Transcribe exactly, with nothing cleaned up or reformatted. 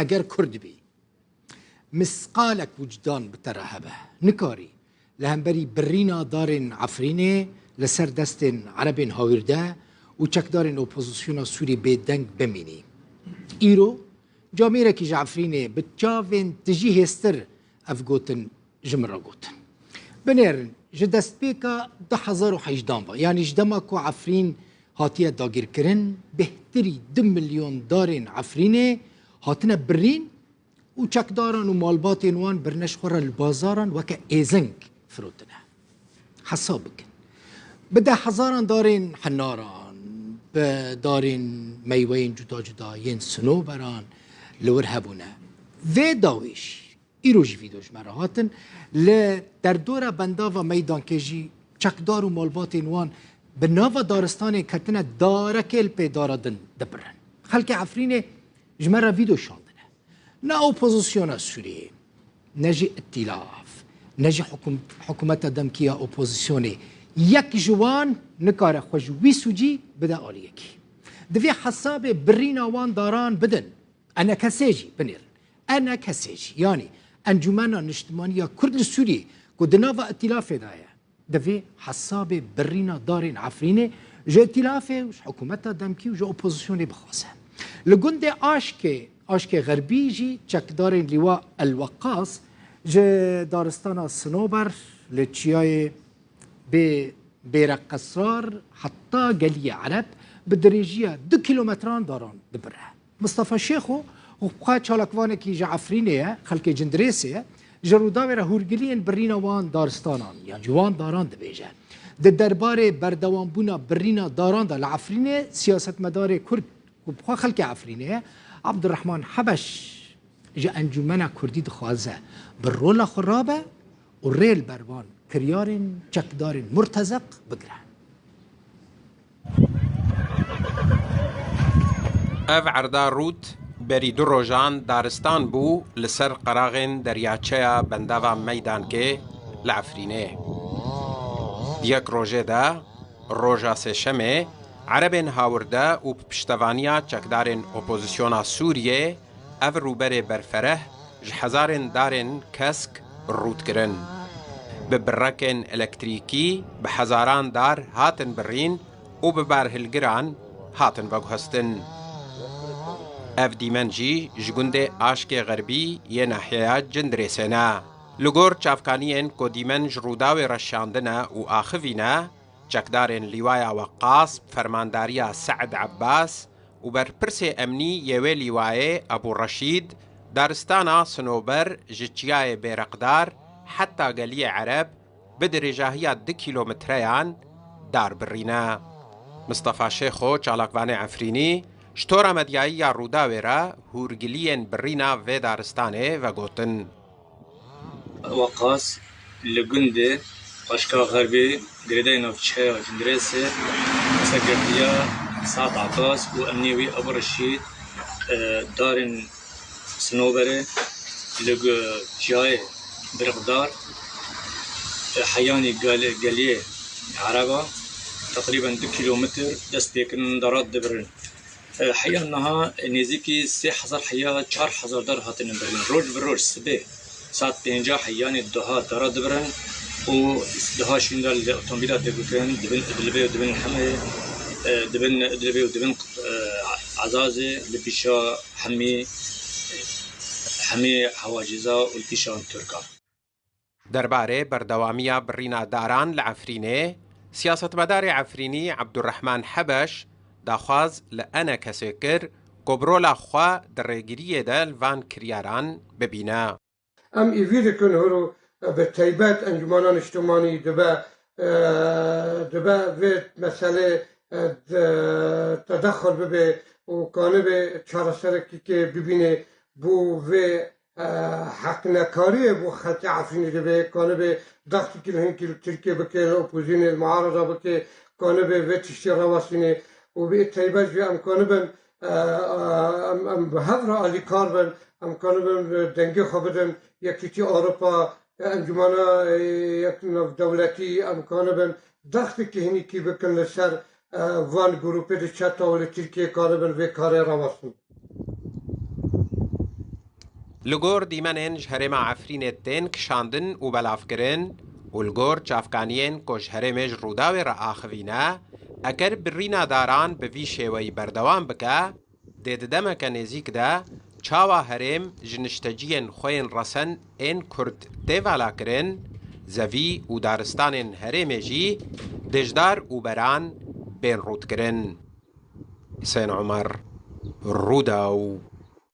Eger Kurd bî, misqalek wicdan bi te re hebe, nikarî li hemberî birîna darên Efrînê li ser destên Erebên hawîrde û çekdarên opozisyona Sûrî bêdeng bimînî. Îro camêrekî ji Efrînê bi çavên tijî hêstir ev gotin ji min re gotin. Binêrin, ji destpêka du hezar û hejdan ve, yanî ji dema ku Efrîn hatiye dagirkirin, bêhtirî du milyon darên Efrînê hatine birîn û çekdaran û malbatên wan birine ji xwe re li bazaran weke êzing firotine. Hesab bikin. Bi deh hezaran darên henaran, bi darên meyweyên cuda cuda yên sinoberan li wir hebûne. Vê dawî jî, îro jî vîdeo ji me re hatin, li derdora bendava Meydankê jî çekdar û malbatên wan bi nava daristanê ketine, darekê li pê dara din dibirin. Xelkê Efrînê ji me re vîdeo şandine. Ne opozisyona Sûriyê, ne jî îtîlaf, ne jî hikûm-, hikûmeta demkî ya opozisyonê, yek ji wan nikare xwe ji wî sûcî bide aliyekî. Divê hesabê birîna wan daran bidin. ENKS'ê jî binêrin. ENKS'ê jî, yanî Encûmena Niştimanî ya Kurd li Sûriyê, ku di nava îtîlafê de ye, divê hesabê birîna darên Efrînê ji îtîlafê û ji hikûmeta demkî û ji opozisyonê bixwaze. Li gundê Aşkê, Aşkê Xerbî jî çekdarên Lîwa El Weqas ji daristana Sinober li çiyayê Bê-, Bêreqesar heta Geliyê Ereb bi dirêjiya du kîlometran daran dibire. Mistefa Şêxo, xwe çalakvanekî ji Efrînê ye, xelkê Cindirêsê ye, ji Rûdawê re hûrgiliyên birîna wan daristanan, yan jî wan daran dibêje. Di derbarê berdewambûna birîna daran de li Efrînê siyasetmedarê Kurd ku bi xwe xelkê Efrînê ye, Abdurrahman Hebeş ji Encûmena Kurdî dixwaze bi rola xwe rabe û rê li ber van kiryarên çekdarên murtezeq bigire. Ev erda rût berî du rojan daristan bû li ser qeraxên deryaçeya bendava Meydankê li Efrînê. Di yek rojê de, roja Sêşemê, Erebên hawirde û bi piştevaniya çekdarên opozisyona Sûriyê ev rûberê berfereh ji hezarên darên kesk rût kirin. Bi birekên elektrîkî bi hezaran dar hatin birîn û bi barhilgiran hatin veguhestin. Ev dîmen jî ji gundê Aşkê Xerbî yê nahyeya Cindirêsê ne. Li gor çavkaniyên ku dîmen ji Rûdawê re şandine û axivîne, çekdarên Lîwaya Weqas, fermandariya Se'd Ebbas û berpirsê emnî yê wê lîwayê Ebû Reşîd, daristana Sinober ji çiyayê Bêreqdar heta Geliyê Ereb bi dirêjahiya du kîlometreyan dar birîne. Mistefa Şêxo, çalakvanê Efrînî, ji tora medyayî ya Rûdawê re hûrgiliyên birîna vê daristanê vegotin. Weqas li gundê Aşka Xerbî, girêdayî navçeya Cindirêsê, serkeftiya Se'd Ebbas û emniyê wî Ebû Reşîd, e, darên Sinoberê li gu-, çiyayê Biriqdar, e, heyanî gel-, geliyê Ereba teqrîben du kîlometr dest pê kirin, dara dibirin. E, heya niha nêzîkî sê hezar heya çar hezar dar hatine birîn. Roj bi roj sibê saet pênca heyanê duha dara dibirin û duha şûnda li otomobîla tê gutin, dibin Idlibê û dibin hemê, e, dibin Idlibê û dibin, e, Ezazê li pîşa hemî, hemî hewacîza û li pîşa Tirkan. Derbarê berdewamiya birîna daran li Efrînê, siyasetmedarê Efrînî Ebdurrehman Hebeş daxwaz li ENKS'ê kir ku bi rola xwe di rêgiriyê de li van kiryaran bibîne. Em êvî dikin hûr û bi taybet Encûmena Niştimanî dibe, e, dibe vê meselê, e, de-, tedexul bibe û kanibe çareserekî bibîne bo vê, e, heqnekariyê bo xelkê Efrînê dibe, kanibe daxtikî li hinkî li Tirkiyê bike, li opozîsyonê, li muarada bike, kanibe vê tiştê rawestîne û bi taybet jî em kanibin, e, e, em, em bi hev re alîkar bin, em kanibin dengê xwe bidin Yekîtî Ewropa, Encûmena, e, Yek Navdewletî, em kanibin daxtikî hinîkî bikin li ser, e, van grûpê di çeta û li Tirkiyê kanibin vê karê rawestin. Li gor dîmenên ji herêma Efrînê tên kişandin û belavkirin û li gor çavkaniyên ku ji herêmê ji Rûdawê re axivîne, eger birîna daran bi vî şêweyî berdewam bike, dê di demeke nêzîk de çawa herêm ji nişteciyên xwe yên resen ên Kurd tê valakirin, zevî û daristanên herêmê jî dêjdar û beran bên rûtkirin. Husên Omer, Rûdaw.